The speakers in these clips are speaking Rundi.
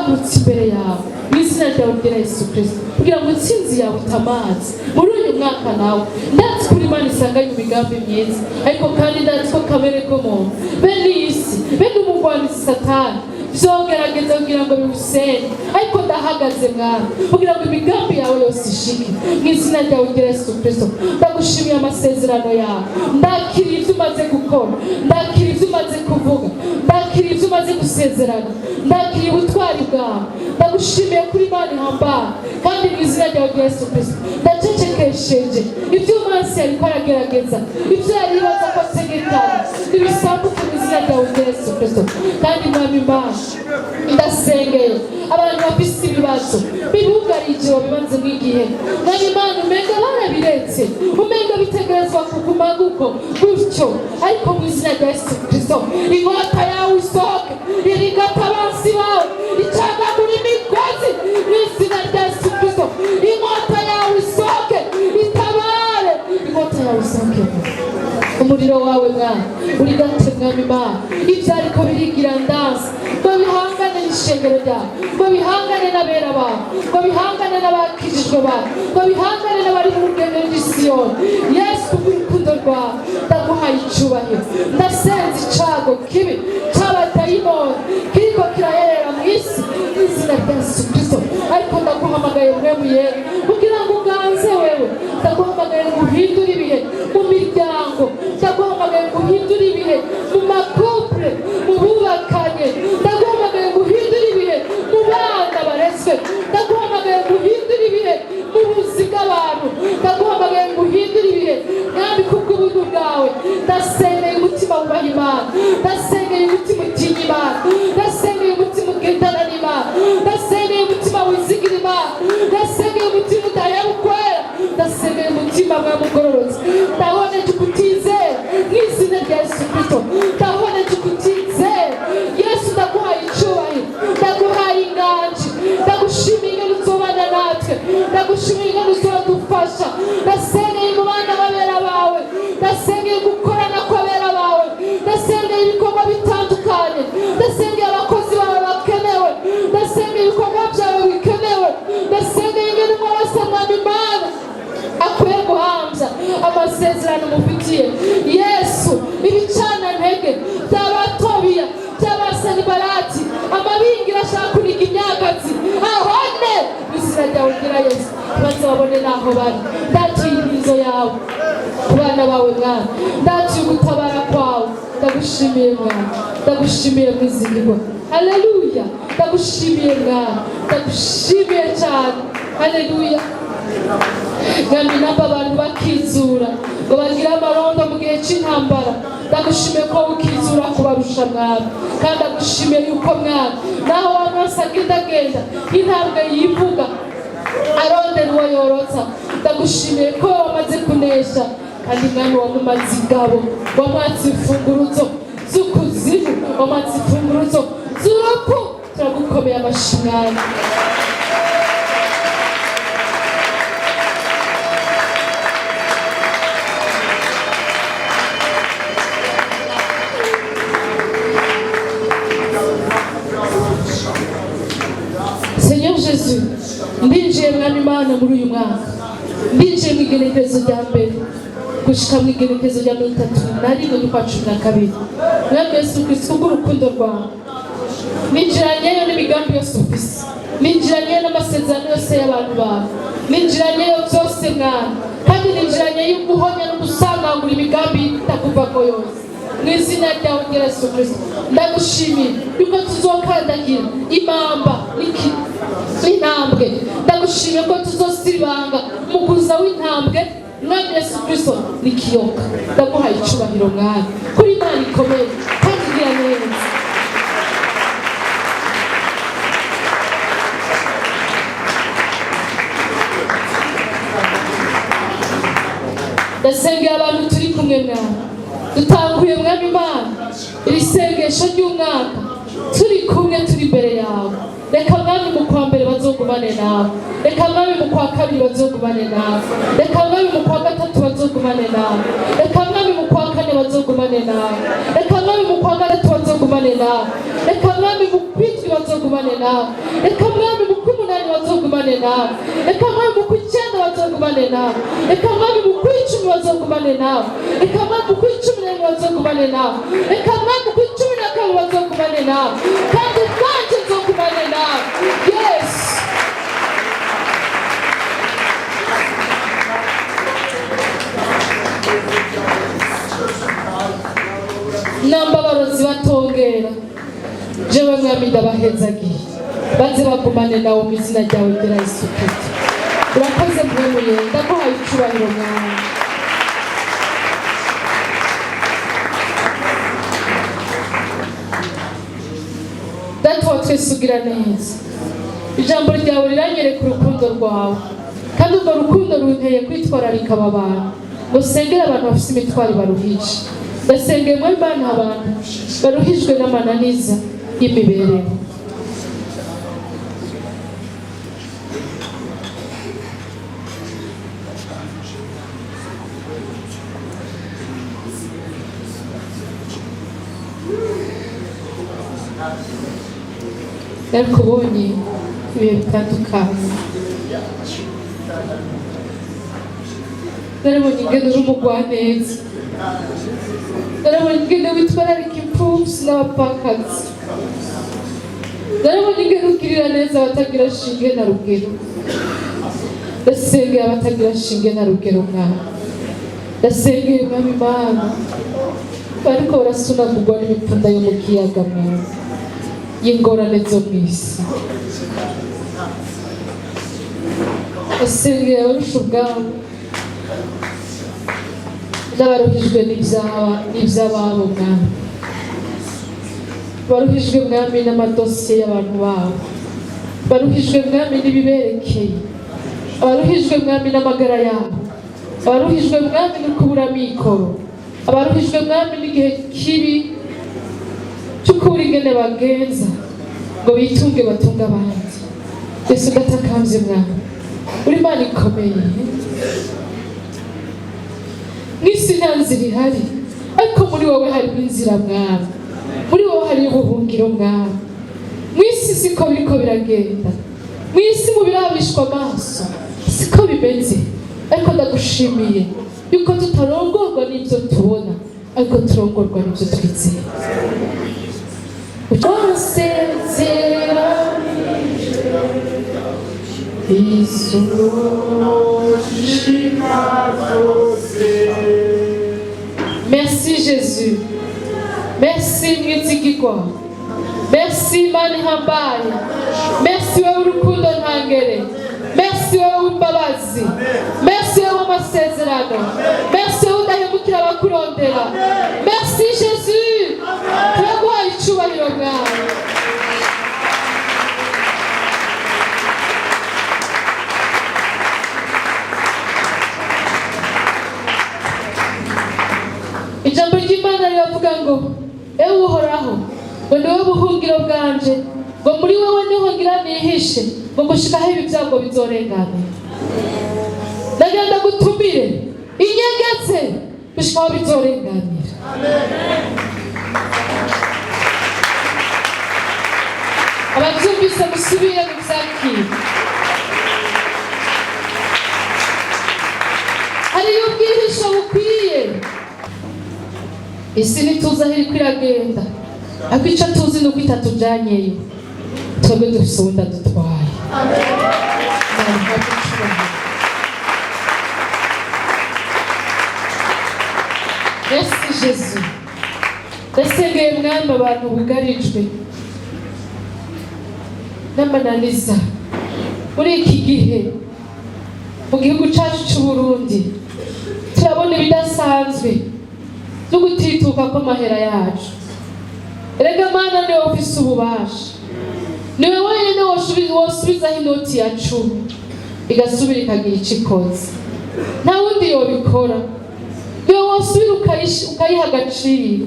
Ndahagurutse imbere yawe mu izina ryawe ryera Yesu Kirisito, kugira ngo intsinzi yawe itamaze muri uyu mwaka. Nawe ndazi ko uri Imana isanganye imigambi myiza, ariko kandi ndazi ko kamere k'umuntu, bene iyi si, bene umugwanizi Satani, vyogerageza kugira ngo biwusenye. Ariko ndahagaze, Mwami, kugira ngo imigambi yawe yose ishike mu izina ryawe ryera Yesu Kirisito. Ndagushimiye amasezerano yawe. Ndakiriye ibyo umaze gukora, ndakiriye ibyo umaze kuvuga, ndakiriye ibyo umaze gusezerana, ndakiriye ubutwari bwawe. Ndagushimiye kuri Imana ihambaye, kandi mu izina ryawe rya Yesu Kirisito ndacecekesheje ibyo umwansi yariko aragerageza, ibyo yari yibaza ko ategekanye, ntibisambuke mu izina ryawe rya Yesu Kirisito. Kandi Mwami Imana, ndasengeye abantu bafise ibibazo bibugarije, babimaze nk'igihe. Mwami Imana, umenga barabiretse, umenga bitegerezwa kuguma guko gutyo, ariko mu izina rya Yesu Kirisito inkota yawe isohoke, irigata abansi bawe, icagagura imigozi. Mu izina rya Yesu Kirisito inkota yawe isohoke, itabare. Inkota yawe isohoke, umuriro wawe Mwana urigate. Mwami Imana, ibyo ariko birigira ndansi ngo bihangane n'ishengero ryawe, ngo bihangane n'abera bawe, ngo bihangane n'abakijijwe bawe, ngo bihangane n'abari mu rugendo rw'Isiyoni. Yesu, kubw'urukundo rwawe ndaguhaye icyubahiro. Ndasenze icago kibi c'abadayimoni kiriko kirahera mu isi mu izina rya Yesu Kristo. Ariko ndaguhamagaye, Mpwemu Yera, kugira ngo uganze wewe. Ndaguhamagaye ngo uhindure ibihe mu miryango. Ndaguhamagaye ngo uhindure ibihe mu ma couples, mu bubakanye. Ndaguhamagaye ngo uhindure ibihe mu bana barezwe. Ndaguhamagaye ngo uhindure ibihe mu buzi bw'abantu. Ndaguhamagaye ngo uhindure ibihe, Mwami, kubw'ubuntu bwawe. Ndasengeye umutima wubaha Imana, ndasengeye umutima utinya Imana, ndasengeye umutima ugendana n'Imana, ndasengeye umutima wizigira Imana, ndasengeye umutima udahebukwera, ndasengeye umutima mwamugororotse. Ndaboneje ukutizera mu izina rya Yesu Kristo. Ndaboneje ukutizera. Yesu, ndaguhaye icyubahiro, ndaguhaye inganji, ndagushimiye ingene uzobana natwe, ndagushimiye ingene uzodufasha. Ndasengeye mu bana b'abera bawe, ndasengeye gukorana kw'abera bawe, ndasengeye ibikorwa bitandukanye, ndasengeye abakozi bawe bakenewe, ndasengeye ibikorwa byawe bikenewe, ndasengeye ingene umwe wese, Mwami Imana, akwiye guhambya amasezerano mufitiye. Yesu, ibicanantege by'Abatobiya, by'Abasanibarati, amabingira ashaka kuniga imyagazi, ahone mu izina ryawe ngira Yesu, baze babone n'aho bari. Ndatuye inkizo yawe ku bana bawe, Mwana. Ndatuye ugutabara kwawe. Ndagushimiye, Mwana. Ndagushimiye, mwizigirwa. Haleluya. Ndagushimiye, Mwana. Ndagushimiye cyane. Haleluya. Mwami, namba abantu bakizura ngo bagire amarondo mu gihe cy'intambara, ndagushimiye ko ukizura kubarusha, Mwami. Kandi ndagushimiye yuko, Mwami, naho wa mwese agendagenda intambwe yivuga arondera uwo yorotsa, ndagushimiye ko wamaze kunesha. Kandi Mwami, wamumaze ingabo, wamwatse imfunguruzo z'ukuzimu, wamwatse imfunguruzo z'urupfu. Turagukomeye amashyi, Mwami. Seigneur Jésus, ndinjiye, Mwami Imana, muri uyu mwaka. Ndinjiye mu igenekerezo rya 1 gushika mu igenekerezo rya 31 z'ukwa 12. Mwami Yesu Kristo, kubw'urukundo rwawe ninjiranyeyo n'imigambi yose ufise, ninjiranyeyo n'amasezerano yose y'abantu bawe, ninjiranyeyo byose, Mwana. Kandi ninjiranyeyo guhonya no gusangangura imigambi itakuvako yose mu izina ryawe ryera Yesu Kristo. Ndagushimiye yuko tuzokandagira imamba n'intambwe. Ndagushimiye ko tuzosibanga umuguza w'intambwe, Mwami Yesu Kristo, n'ikiyoka. Ndaguhaye icubahiro, Mwami, kuri Imana ikomeye kandi igira neza. Ndasengera abantu turi kumwe, Mwami. Dutanguye, Mwami Imana, iri sengesho ry'umwaka turi kumwe, turi imbere yawe. Reka, Mwami, mu kwa mbere bazogumane nawe. Reka, Mwami, mu kwa kabiri bazogumane nawe. Reka, Mwami, mu kwa gatatu bazogumane nawe. Reka, Mwami, mu kwa kane bazogumane nawe. Reka, Mwami, mu kwa gatatu bazogumane nawe. Reka, Mwami, mu kwitwi bazogumane. Bazogumane nawe. Reka Mwami, mu kw'umunani bazogumane nawe. Reka Mwami, mu kw'icenda bazogumane nawe. Reka Mwami, mu kw'icumi bazogumane nawe. Reka Mwami, mu kw'icumi na rimwe bazogumane nawe. Reka Mwami, mu kw'icumi na kabiri bazogumane nawe, kandi nanjye nzogumane nawe, Yesu. Namba abarozi batongera, jewe Mwami ndabahezagiye, baze bagumane nawe mu izina ryawe ryera Yesu Kristo. Urakoze Mpwemu, ndaguhaye icubahiro, Mwami. Data wa twese ugira neza, ijambo ryawe riranyereka urukundo rwawe, kandi urwo rukundo runteye kwitwararika aba bantu, ngo sengere abantu bafite imitwaro baruhije. Ndasengeye muri Imana abantu baruhijwe n'amananiza y'imibereho. Ariko ubonye ibihe bitandukanye, narabonye ingene uri umugwaneza, narabonye ingene witwararika imfuvyi n'abapfakazi, narabonye ingene ugirira neza abatagira shinge na rugero. Ndasengeye abatagira shinge na rugero, Mwana. Ndasengeye, Mwami Imana, bariko barasunagurwa n'imipfunda yo mu kiyaga, Mwana, y'ingorane zo mw'isi. Ndasengeye abarusha ubwabo n'abaruhijwe n'iby'ababo, Mwami, baruhijwe, Mwami, n'amadosiye y'abantu babo, baruhijwe, Mwami, n'ibiberekeye, abaruhijwe, Mwami, n'amagara yabo, abaruhijwe, Mwami, no kubura amikoro, abaruhijwe, Mwami, n'igihe kibi cyo kubura ingene bagenza ngo bitunge batunge abandi. Yesu, ndatakambye, Mwami, uri Imana ikomeye. Mw'isi nta nzira ihari, ariko muri wowe harimo inzira, Mwami. Muri wowe hariyo ubuhungiro, Mwami. Mw'isi siko biriko biragenda, mw'isi mu birabishwa amaso siko bimeze, ariko ndagushimiye yuko tutarongorwa n'ibyo tubona, ariko turongorwa n'ibyo twizeye. Wasezeranije Shima zose. Merci Jésus. Merci Mwizigirwa. Merci Imana ihambaye. Merci wowe urukundo ntangere. Merci wowe w'imbabazi. Merci wowe w'amasezerano. Merci wowe udahemukira abakurondera. Merci Jésus. Turaguhaye icubahiro, Mwawe. Ijambo ry'Imana riravuga ngo: "Ewe Uhoraho," ngo, "ni wowe buhungiro bwanje," ngo, "muri wowe niho ngira nihishe," ngo, "gushika aho ibi byago bizorengana." Ndagenda gutumire inyegetse gushika aho bizorenganira. Ababyumvise musubire mu byakira. Hariyo ubwihisho bukwiye. Isi ntituzi aho iriko iragenda, ariko icyo tuzi ni uko itatujyanyeyo. Twebwe dufise uwundi adutwaye. Imana ihabwe icubahiro. Merci Jésus. Ndasengeye, Mwami, abantu bugarijwe n'amananiza muri iki gihe mu gihugu cyacu cy'u Burundi. Turabona ibidasanzwe byo gutituka kw'amahera yacu. Erega Mana, niwe ufise ububasha, niwe wenyine wosubizaho inoti ya 10 igasubira ikagira icyo ikoze. Nta wundi yobikora. Niwe wosubira ukayiha agaciro,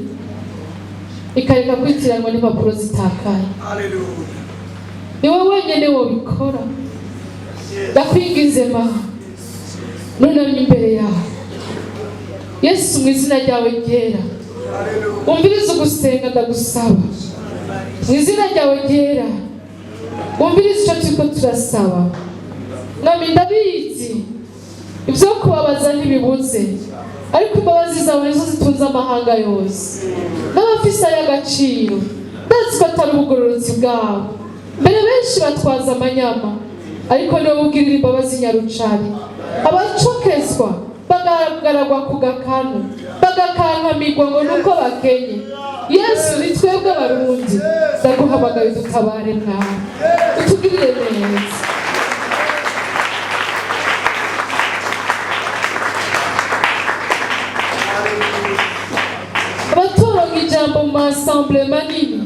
ikareka kwitiranwa n'impapuro zitakaye. Niwe wenyine wobikora. Ndakwinginze Mana, nunamye imbere yawe, Yesu, mu izina ryawe ryera, umvirize ugusenga. Ndagusaba mu izina ryawe ryera. Wumvirize icyo turiko turasaba. Mwami, ndabizi ibyo kubabaza ntibibuze, ariko imbabazi zawe nizo zitunze amahanga yose n'abafise ay'agaciro. Ndazi ko atari ubugororotsi bwabo, mbere benshi batwaza amanyama, ariko niwe bugirira imbabazi nyarucari. Abacokezwa bagahagaragwa ku gakanu, bagakankamirwa ngo nuko bakenye. Yesu, ni twebwe Abarundi, ndaguhamagaye udutabare mwawe, utugirire neza. Abatoronka ijambo mu ma assemblées manini,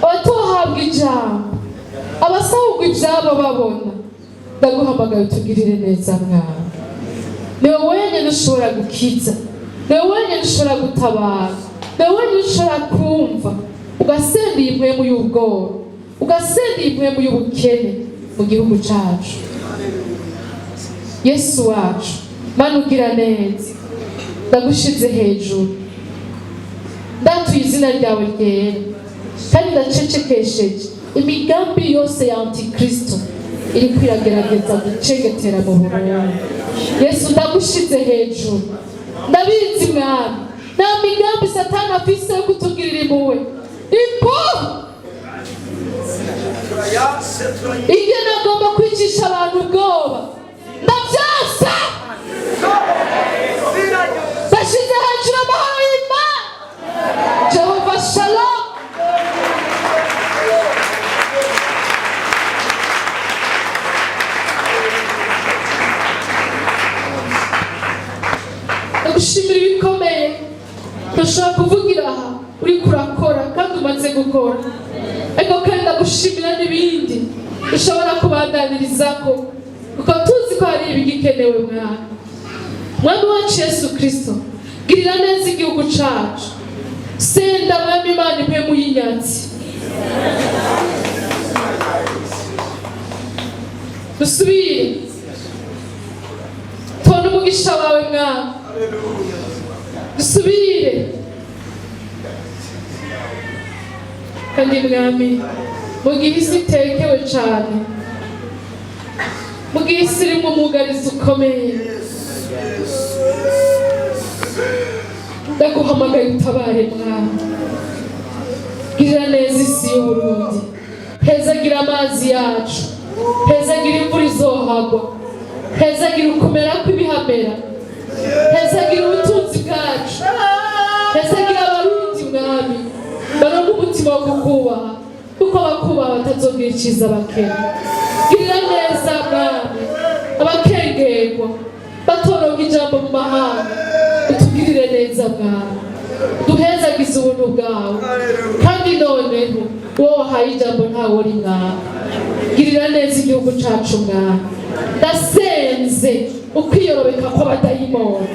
abatohabwa ijambo, abasahurwa ibyabo babona, ndaguhamagaye utugirire neza mwawe. Niwe wenyine ushobora gukiza, niwe wenyine ushobora gutabara, niwe wenyine ushobora kumva ugasenda iyi mpwemu y'ubwoba, ugasenda iyi mpwemu y'ubukene mu gihugu cacu. Yesu wacu, Mana ugira neza, ndagushize hejuru, ndatuye izina ryawe ryera, kandi ndacecekesheje imigambi yose ya Antikristo iri kwiragerageza gucengetera mu Burundi. Yesu, ndagushize hejuru. Ndabizi Mwami, nta migambi Satani afise yo kutugirira impuhwe. Ipo ingene agomba kwicisha abantu ubwoba, ndavyasa. Ndashize hejuru amahoro y'Imana, Jehova Shalom. Ndagushimira ibikomeye ntashobora kuvugira aha uriko urakora kandi umaze gukora, ariko kandi ndagushimira n'ibindi ushobora kubandanyirizako, kuko tuzi ko hari ibigikenewe. Mwana, Mwami wacu Yesu Kirisito, girira neza igihugu cacu. Senda, Mwami Imana, impwemu y'inyatsi. Dusubire tubone umugisha wawe, Mwami. Dusubire kandi, Mwami, mu gihe isi itekewe cane, mu gihe isi irimo umwugarizi ukomeye, ndaguhamagaye utabare, Mwami. Girira neza isi y'Uburundi, hezagira amazi yacu, hezagira imvura izohagwa, hezagira ukumera kw'ibihamera, hezagira ubutunzi bwacu, hezagira Abarundi, Mwami, baronke umutima wo kukubaha, kuko abakubaha batazogira iciza bakena. Girira neza, Mwami, abakengerwa batoronka ijambo mu mahanga. Utugirire neza, Mwami, duhezagize ubuntu bwawe. Kandi noneho uwo wahaye ijambo ntawe uri. Mwami, girira neza igihugu cacu. Mwami, ndasenze ukwiyorobeka kw'abadayimoni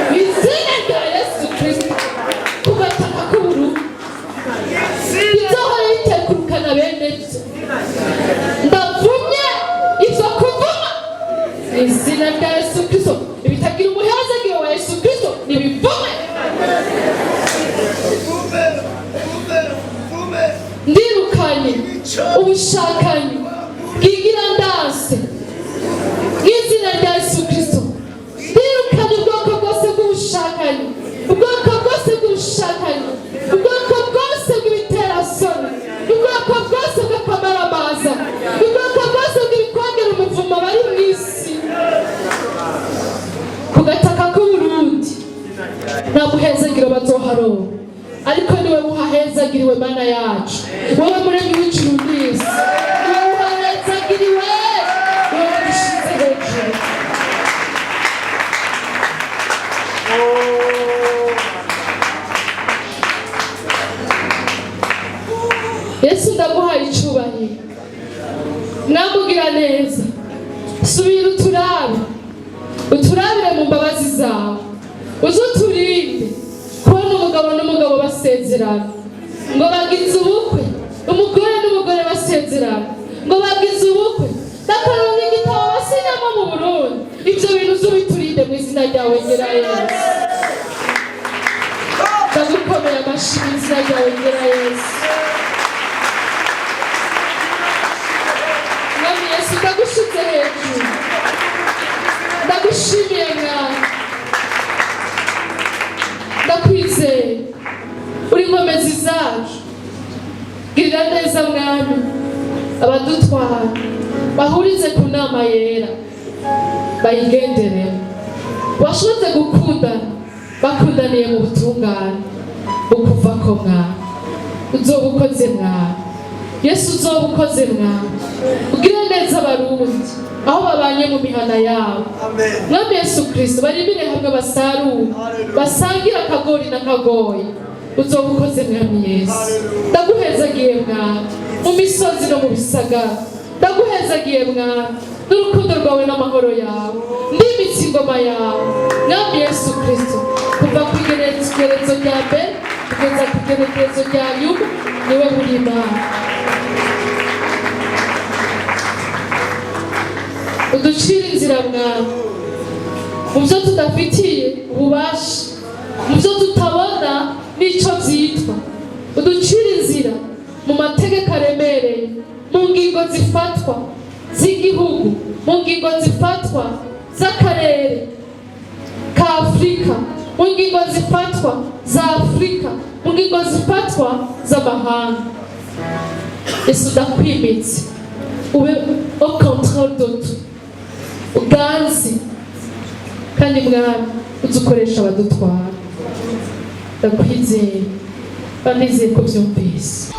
mu izina rya Yesu Kristo ku gataka k'Uburundi, bizohora bitekurukana bene byo. Ndavumye ivyo kuvuma mu izina rya Yesu Kristo. Ibitagira umuhezagiro wa Yesu Kristo nibivume. Ndirukanye ubushakanyi bwigira ndanse bw'izina rya Yesu Kristo. Ndirukanye ubwoko bwose bw'ubushakanyi, ubwoko bwose bw'ubushakanyi, ubwoko bwose bw'ibiterasoni, ubwoko bwose bw'akamaramaza, ubwoko bwose bw'ibikongera umuvumo bari mu isi. Ku gataka k'Uburundi nta muhezagiro bazoharonka, ariko niwe wuhahezagiriwe. Mana yacu, wowe muremyi w'ijuru n'isi, niwe wuhahezagiriwe, wowe dushize hejuru. Yesu, ndaguhaye icubahiro. Mwamugira neza, subira uturabe, uturabire mu mbabazi zawe, uze uturinde kubona umugabo n'umugabo basezerana ngo bagize ubukwe, umugore n'umugore basezerana ngo bagize ubukwe, bakaronka igitabo basinyamo mu Burundi. Ibyo bintu uze ubiturinde mu izina ryawe ngera. Yesu, ndagukomeye amashyi mu izina ryawe ngera. Yesu. Girira neza, Mwami, abadutwara, bahurize ku nama yera, bayigenderemo, bashoboze gukundana, bakundaniye mu butungane ukuva ko. Mwami, uzoba ukoze. Mwami Yesu, uzoba ukoze. Mwami, ugire neza Abarundi aho babanye mu mihana yabo. Amen. Mwami Yesu Kristo, barimire hamwe, basarure, basangire akagori n'akagoyi. Uzoba ukoze, Mwami Yesu. Ndaguhezagiye, Mwami, mu misozi no mu bisagara. Ndaguhezagiye, Mwami, n'urukundo rwawe n'amahoro yawe. Ndimitse ingoma yawe, Mwami Yesu Kristo, kuva ku igerekerezo rya mbere kugeza ku igerekerezo rya nyuma. Niwe buri Imana. Uducire inzira, Mwami, mu byo tudafitiye ububasha, mu byo tutabona n'icyo byitwa. Uducire inzira mu mategeko aremereye, mu ngingo zifatwa z'igihugu, mu ngingo zifatwa z'akarere ka Afurika, mu ngingo zifatwa za Afurika, mu ngingo zifatwa z'amahanga. Yesu, ndakwimitse, ube au contrôle de tout, uganze. Kandi Mwami, uzi ukoresha abadutwara. Ndakwizeye kandi nizeye ko byumvise.